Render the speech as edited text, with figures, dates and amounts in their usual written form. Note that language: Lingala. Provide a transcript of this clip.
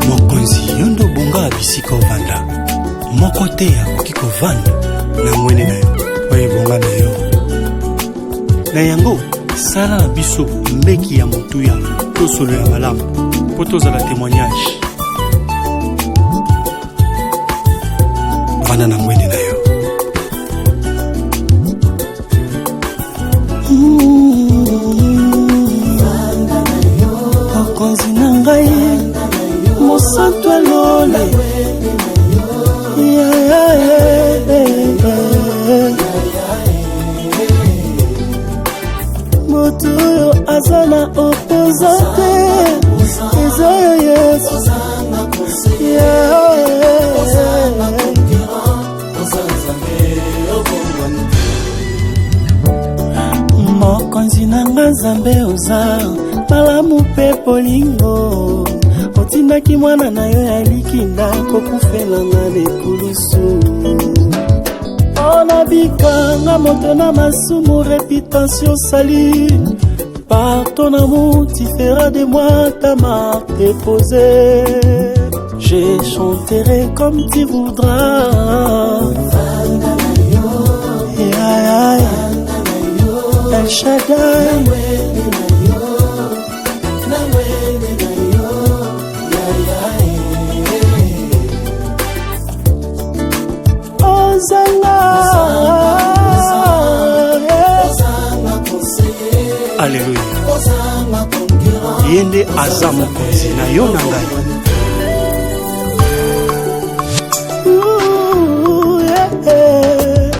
Mokonzi, yo nde obonga bisika ovanda, moko te akoki kovanda na ngwene na yo oyo ebonga na yo. Na yango, sala na biso mbeki ya motuya to solo ya malamu mpo tozala témoignage. Vanda na ngwende na yo. Mokonzi na ngai, mosantu alola. Moto oyo aza na opoza te, eza yo Yesu. Mokonzi na nga, Nzambe, oza malamu mpe bolingo. Otindaki mwana na yo ya likinda kokufela nga na ekulusu. Nabika, nga moto na masumu, réputation sali. Par ton amour, tu feras de moi ta marque déposée. Je chanterai comme tu voudras. Yeah, yeah. El Shaddai. Ozanga. Aleluya! Ye nde aza mokonzi na yo na ngai.